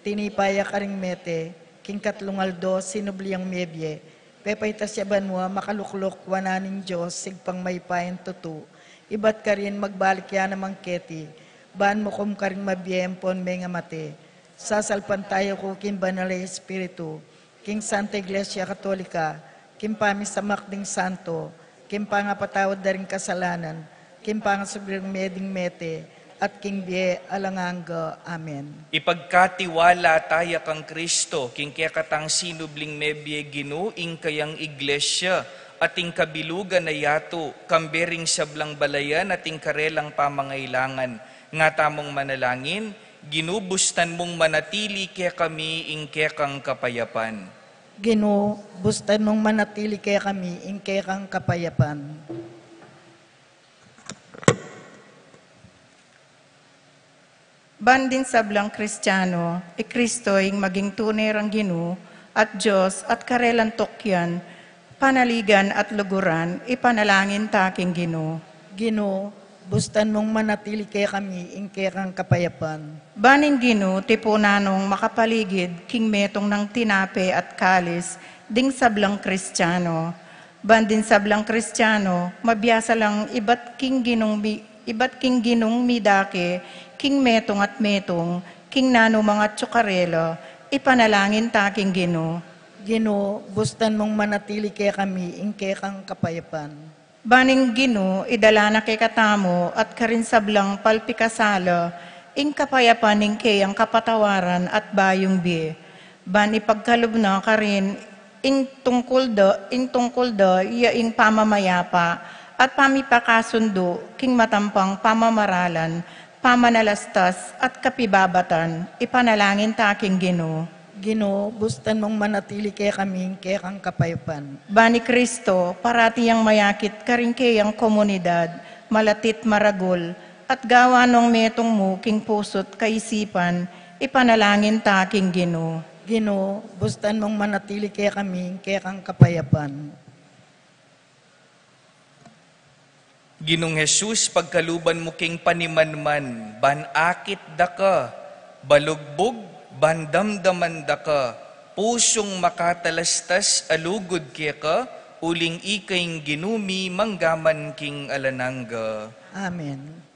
tinipa ya karing mete, king katlung aldo sinubli yang mebie, pepaitas ya banua, makalukluk wanan ning Dios, Ibpang mayupayang tutu, ibat karin magbalik ya naman keti, ban mukum karing mabie ampon mengamate. Sasalpantaya ku king Banal a Espiritu, king Santa Iglesia Katolika, king pamisamak ding santo, king pangapatawad da ring kasalanan, king pangasubli ring mie ding mete, at king bie alang angga. Amen. Ipagkatiwala taya kang Kristo, king kekatang sinubling mebie, Ginu, ing kayang Iglesia, at ing kabilugan a yatu, kambe ring sablang balayan at ing karelang pamangailangan. Nga tamung manalangin, Ginu, bustan mung manatili kekami ing kekang kapayapan. Ginu, bustan mung manatili kekami ing kekang kapayapan. Ban ding sablang Kristiano, i Kristo ing maging tune rang Ginu, at Dios, at karelang tukyan, panaligan at luguran, ipanalangin ta king Ginu. Ginu, bustan mung manatili kekami ing kekang kapayapan. Ban ing Ginu tipunan nung makapaligid king metung nang tinape at kalis ding sablang Kristiano. Ban ding sablang Kristiano, mabiasa lang ibat king Ginung mi-, ibat king Ginung midake king metung at metung, king nanu mang atyu karela, ipanalangin ta king Ginu. Ginu, bustan mung manatili kekami ing kekang kapayapan. Ban ing Ginu idala na kekatamu at karing sablang palpikasala ing kapayapan ning keyang kapatawaran at bayung bie. Ban ipagkalub na karin ing tungkul da, ing tungkul da, ya ing pamamayapa at pamipakasundu king matampang pamamaralan, pamanalastas at kapibabatan, ipanalangin ta king Ginu. Ginu, bustan mung manatili kekami ing kekang kapayapan. Ban i Kristo parati yang mayakit karing keyang komunidad, malatit maragul, at gawa nung metung mu king pusu't kaisipan, ipanalangin ta king Ginu. Ginu, bustan mung manatili kekami ing kekang kapayapan. Ginung Jesus, pagkaluban mu king panimanman, ban akit da ka, balugbug, ban damdaman da ka, pusung makatalastas a lugud keka, uling ika ing Ginu mi manggaman king alang angga. Amen.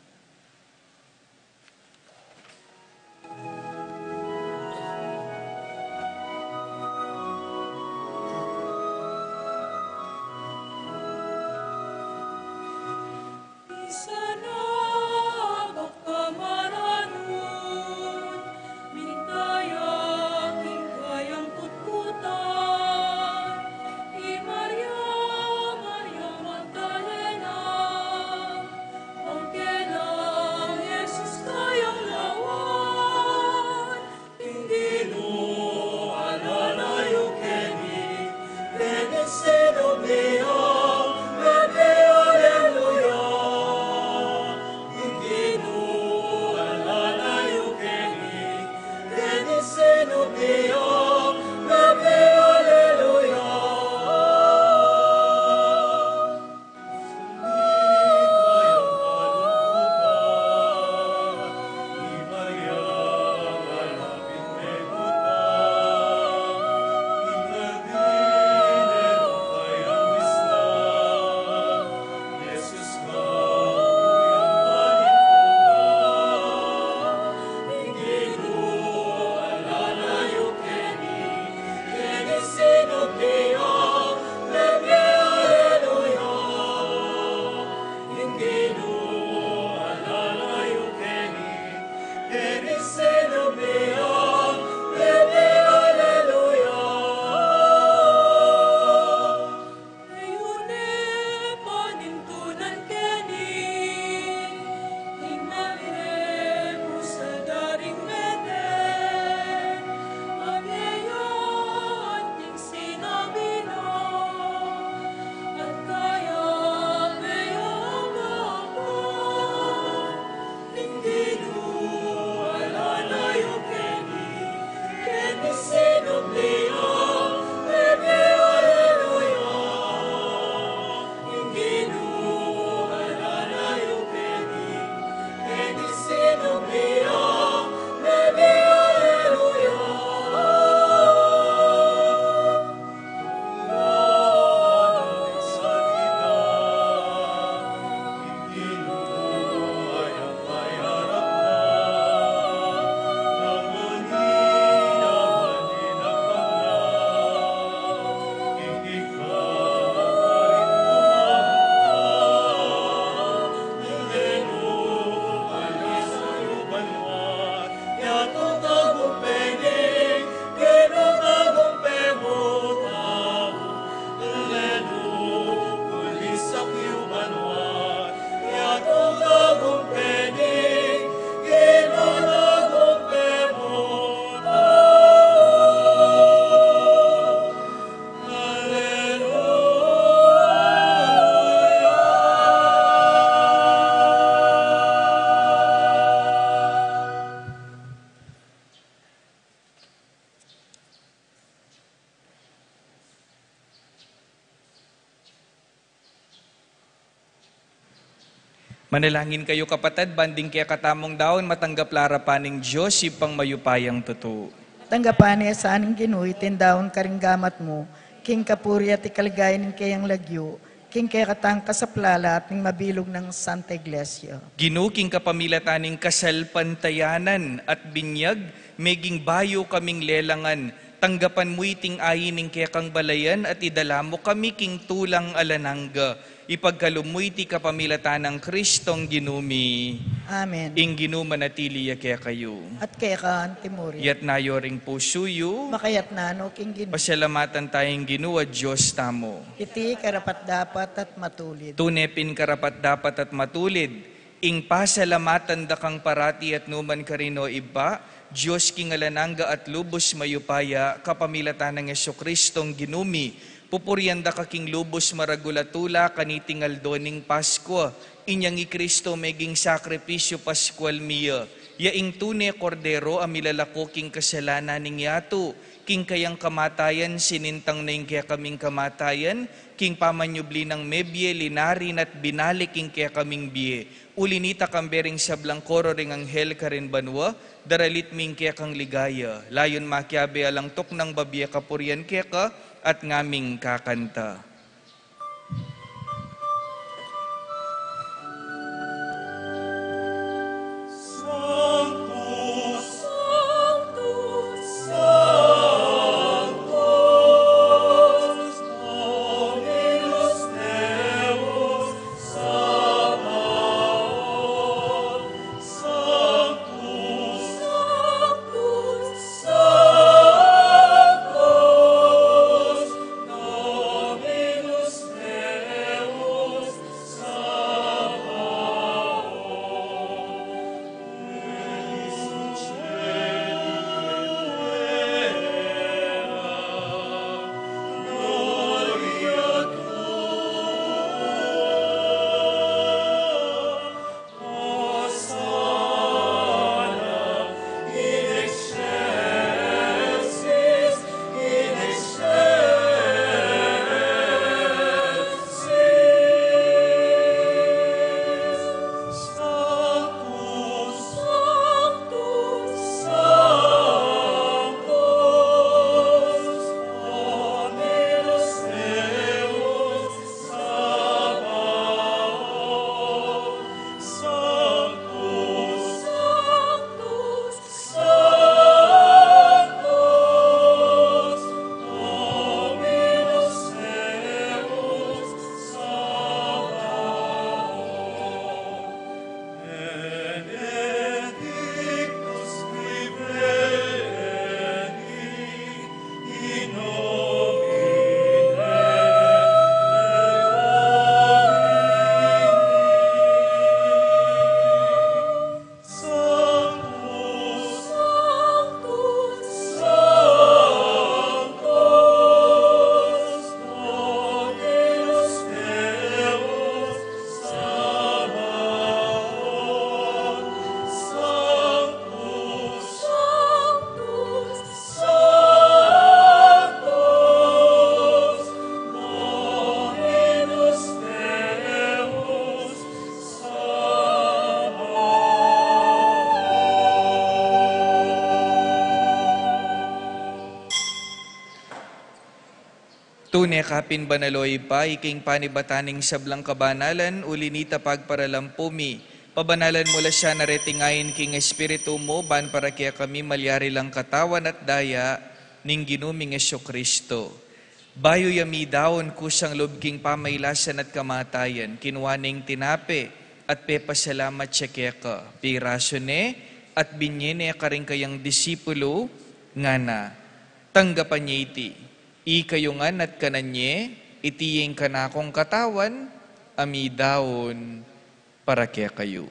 Manalangin kayu, kapatad, ban ding kekatamung daun matanggap la arapan ning Dios, Ibpang mayupayang tutu. Tanggapan na sa ning Ginu iting daun karing gamat mu, king kapurian at kaligayan ning keyang lagyu, king kekatang kasaplalan at ning mabilug nang Santa Iglesia. Ginu, king kapamilatan ning kasalpantayanan at binyag, meging bayu kaming lelangan, tanggapan mu iting ain ning kekang balayan at idala mu kami king tulang alang angga. Ipagkalub mu iti kapamilatan nang Kristong Ginu mi. Amen. Ing Ginu manatili ya kekayu. At keka antimurin. Iyatas yu ring pusu yu. Makayatas no king Ginu. Pasalamatan taya ing Ginu a Dios tamu. Iti karapat-dapat at matulid. Tune pin karapat-dapat at matulid, ing pasalamatan da kang parati at nukarin man, o Ibpa, Dios king alang angga at lubus mayupaya, kapamilatan nang Jesucristong Ginu mi, pupurian da ka king lubus maragul a tula kaniting aldo ning Paskua. Inyang i Kristo meging sakripisyu Paskual mi ya, ya ing tune Kordero a milalako king kasalanan ning yatu. King kayang kamatayan sinintang na ing kekaming kamatayan, king pamanyubli nang mebie, linari na at binalik ing kekaming bie. Uli nita, kambe ring sablang koro ring anghel karin banua, daralit mi ing kekang ligaya. Layun makiabe alang tuknang babie kapurian keka, at ngaming kakanta. Tune ka pin banal, o Ibpa, ika ing panibatan ning sablang kabanalan, uli nita pagparalampu mi, pabanalan mu la sana reting ain king Espiritu mu, ban para kekami malyari lang katawan at daya ning Ginu ming Jesucristo. Bayu ya midaun kusang lub king pamailasan at kamatayan, kinua ne ing tinape at pepasalamat ya keka, pirasu ne at binye ne karing kayang disipulu, ngana: Tanggapan ye iti, ikayu ngan at kanan ye, iti ing kanakung katawan a midaun para kekayu.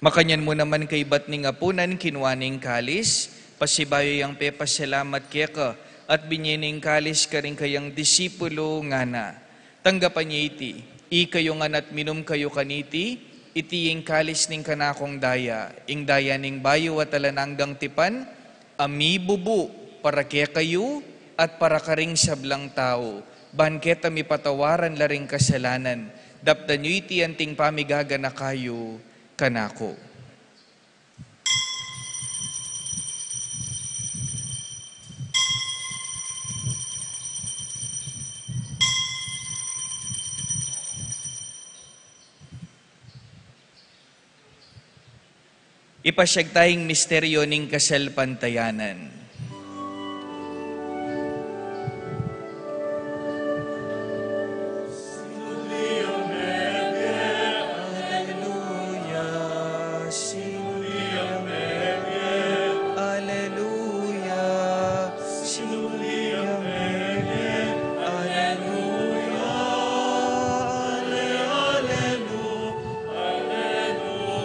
Makanyan mu naman kaybat ning apunan, kinua ne ing kalis, pasibayu yang pepasalamat keka, at binye ne ing kalis karing kayang disipulu, ngana: Tanggapan ye iti, Ikayu ngan at minum kayu kaniti, iti ing kalis ning kanakung daya, ing daya ning bayu at alang anggang tipan, a mibubu para kekayu at para karing sablang tau, ban keta mipatawaran la ring kasalanan. Daptan yu iti anting pamigaganaka yu kanaku. Ipasiag ta ing misteryo ning kasalpantayanan. Aleluya. Sinuli ang meme. Aleluya. Ale-, alelu-, aleluya.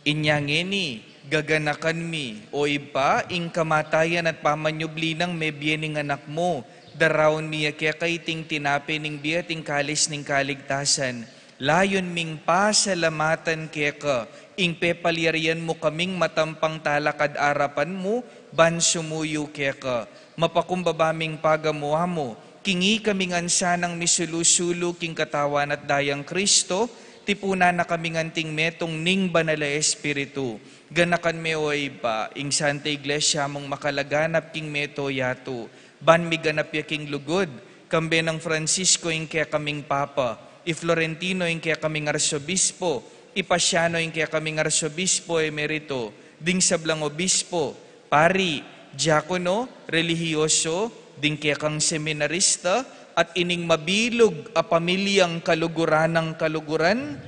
Inya ngeni, gaganakan mi, O Ibpa, ing kamatayan at pamanyubli nang mebie ning Anak mu, daraun mi ya keka iting tinape ning bie at ing kalis ning kaligtasan. Layun ming pasalamatan keka, ing pepalyarian mu kaming matampang talakad arapan mu, ban sumuyu keka. Mapakumbaba ming pagamu-amu, king ikami ngan sanang misulu-sulu king katawan at dayang Kristo, tipunan na kami ngan anting metung ning Banal a Espiritu. Ganakan me, O Ibpa, ing Santa Iglesia mung makalaganap king mabilug a yatu, ban miganap ya king lugud, kambe nang Francisco ing kekaming Papa, i Florentino ing kekaming Arsobispo, i Pasiano ing kekaming Arsobispo Emerito, ding sablang obispo, pari, diakono, relihiyoso, ding kekang seminarista, at ining mabilug a pamilyang kaluguran nang kaluguran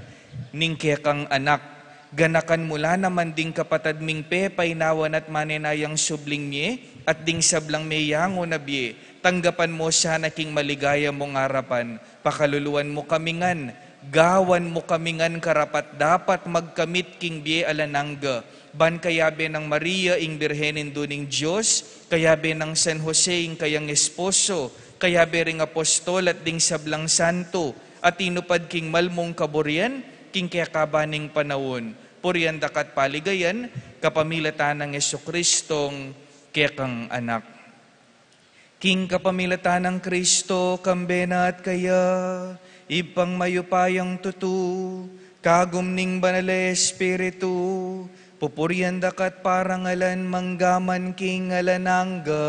ning kekang Anak. Ganakan mu la naman ding kapatad ming pepainawan at manenayang subling mie, at ding sablang meyangu na bie, tanggapan mu sana king maligaya mung arapan, pakaluluan mu kami ngan, gawan mu kami ngan karapat-dapat magkamit king bie alang angga, ban kayabe nang Maria ing Birhen Indu ning Dios, kayabe nang San Jose ing kayang esposo, kayabe ring apostol at ding sablang santo, a tinupad king mal mung kaburian, king kekaban ning panaun, purian da ka at paligayan, kapamilatan nang Jesucristong kekang Anak. King kapamilatan nang Kristo, kambe na at kaya, Ibpang mayupayang tutu, kagum ning Banal a Espiritu, pupurian da ka at parangalan manggaman king alang angga.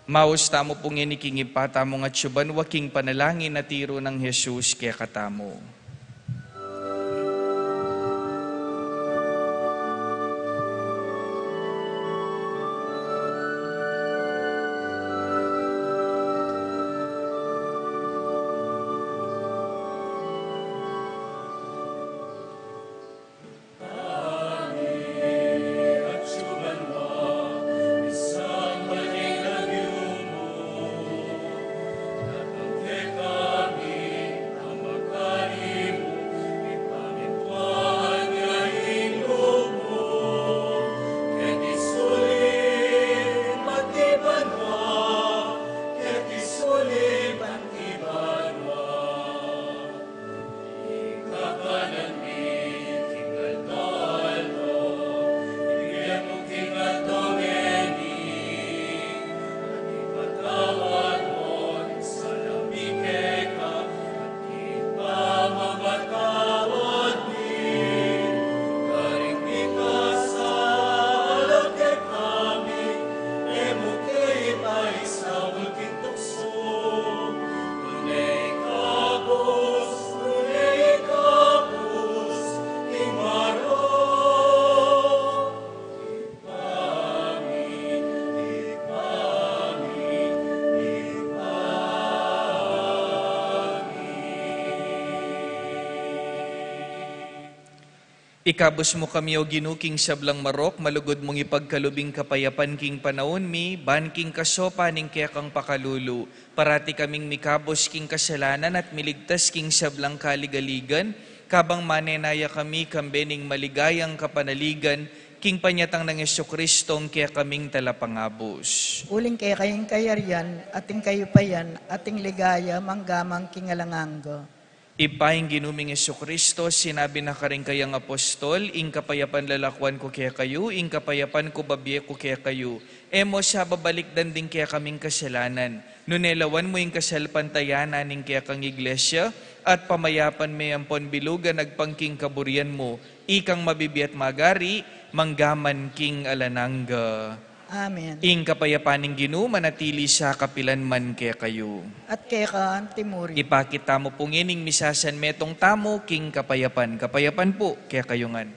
Maus tamu pung iniking Ibpa tamung atsu banua king panalangin a tiru nang Jesus kekatamu. Ikabus mu kami, O Ginu, king sablang marok, malugud mung ipagkalub ing kapayapan king panaun mi, ban king kasopan ning kekang pakalulu, parati kaming mikabus king kasalanan at miligtas king sablang kaligaligan, kabang manenaya kami kambe ning maligayang kapanaligan, king panyatang nang Jesucristo, ing kekaming Talapangabus. Uling keka ing kayarian, at ing kayupayan, at ing ligaya, mangga man king alang angga. Ibpa, ing Ginu ming Jesucristo, sinabi na karing kayang apostol, ing kapayapan lalakwan ku kekayu, ing kapayapan ku babie ku kekayu. E mu sa babalikdan ding kekaming kasalanan, nune lawan mu ing kasalpantayanan ning kekang Iglesia, at pamayapan me ampon bilugan agpang king kaburian mu, ikang mabibie at magari, mangga man king alang angga. Amen. Ing kapayapan ning Ginu manatili sa kapilan man kekayu. At keka antimurin. Ipakit tamu pu ngening misasanmetung tamu king kapayapan. Kapayapan pu kekayu ngan.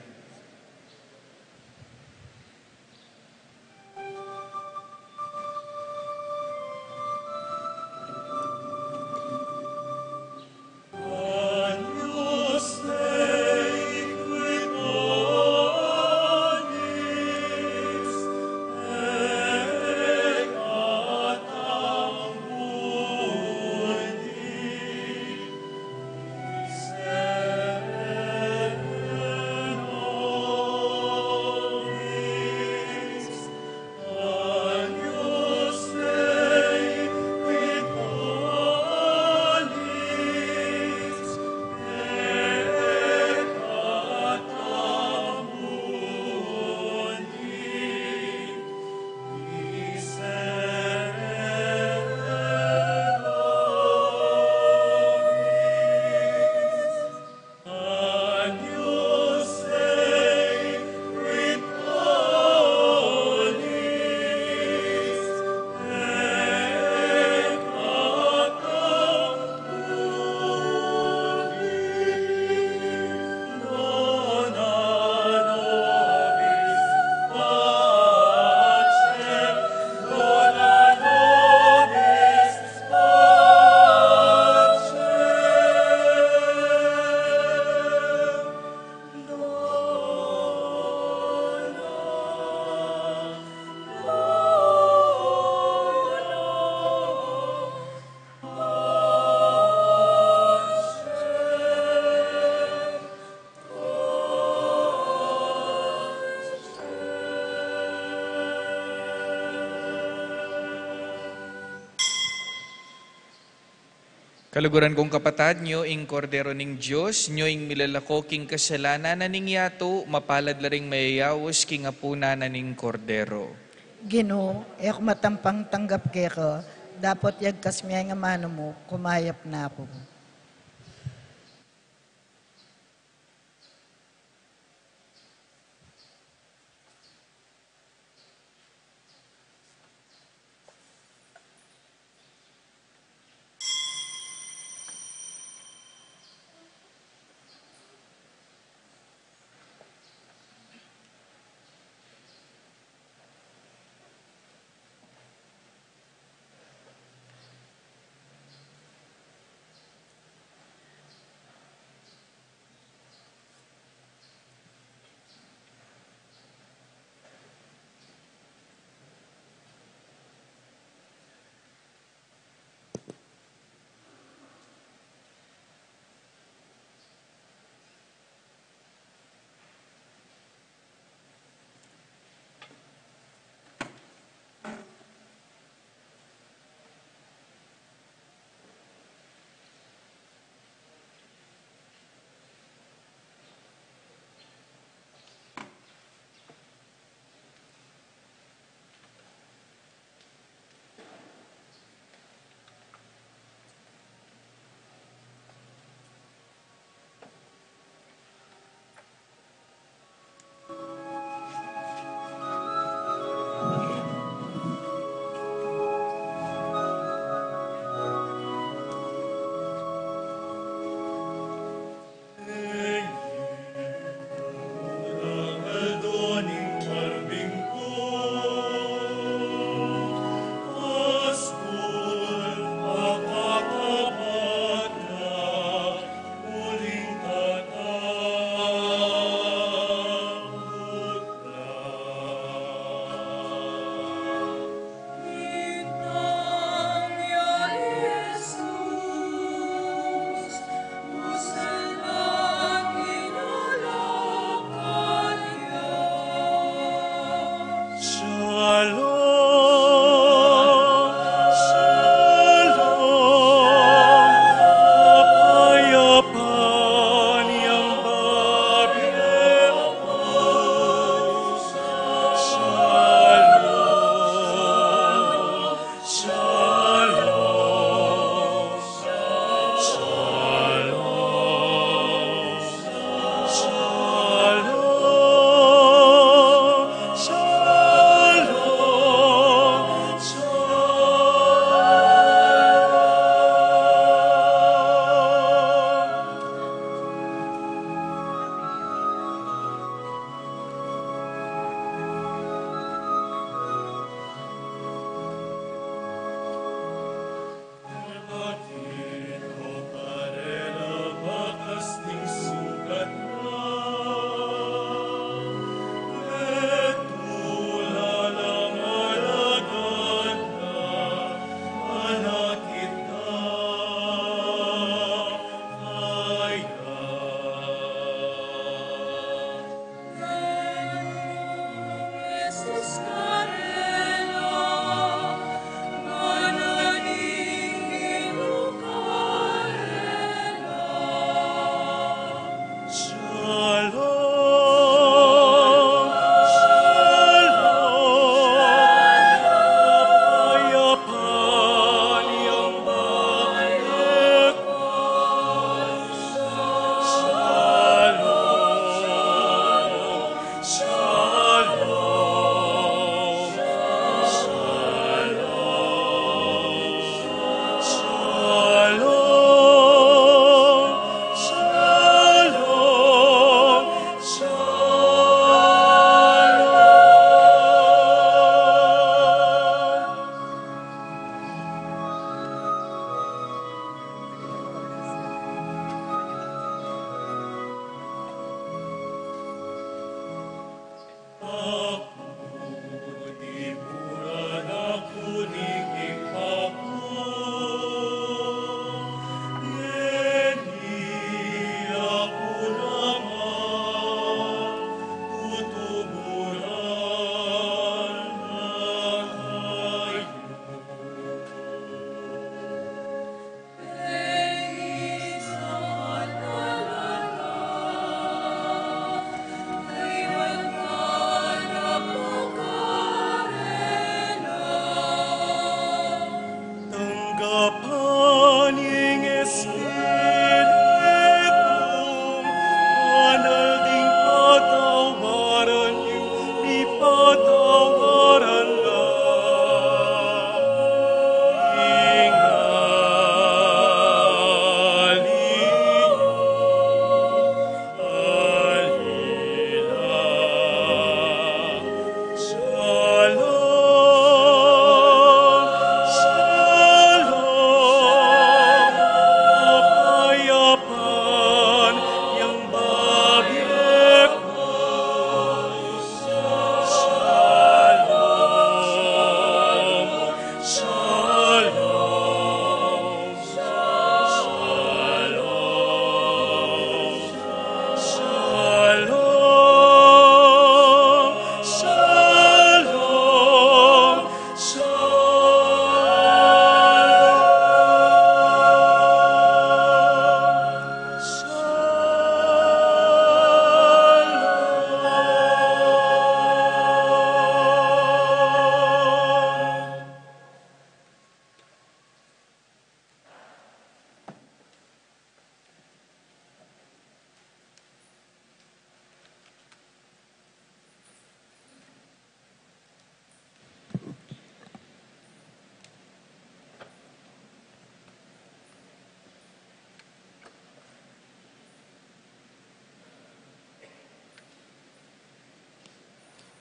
Kaluguran kung kapatad, nyo ing Kordero ning Dios, nyo ing milalako king kasalanan na ning yatu, mapalad la ring mayayaus king apunan na ning Kordero. Ginu, e ku matampang tanggap keka, dapot yagkas me ing amanu mu, kumayap na ku.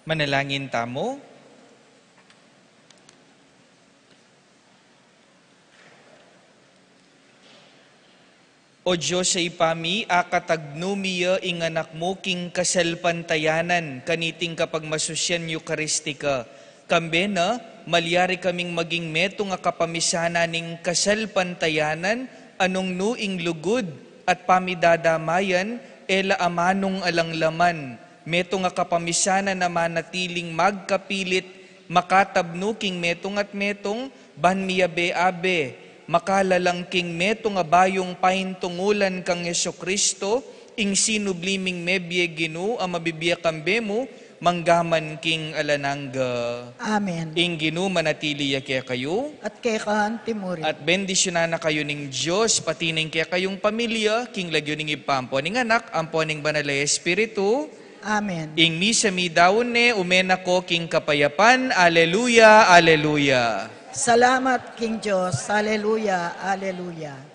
Manalangin tamu. O Dios a Ibpa mi, akatagnu mi ya ing Anak mu king kasalpantayanan kaniting kapagmasusyan Eukaristika. Kambe na, malyari kaming maging metung a kapamisanan ning kasalpantayanan, a nung nu ing lugud at pamidadamayan e la amanung alang laman. Metung a kapamisanan a manatiling magkapilit, makatabnu king metung at metung, ban miyabe-abe, makalalang king metung a bayung paintungulan kang Jesucristo, ing sinubli ming mebie, Ginu, a mabibie kambe mu, manggaman king alang angga. Amen. Ing Ginu manatili ya kekayu. At keka antimurin. At bendisyunan na kayu ning Dios, pati ning kekayung pamilya, king lagyu ning Ibpa, ampo ning Anak, ampo ning Banal a Espiritu. Amen. Ing misa midaun ne, ume na ko king kapayapan. Aleluya, aleluya. Salamat king Dios. Aleluya, aleluya.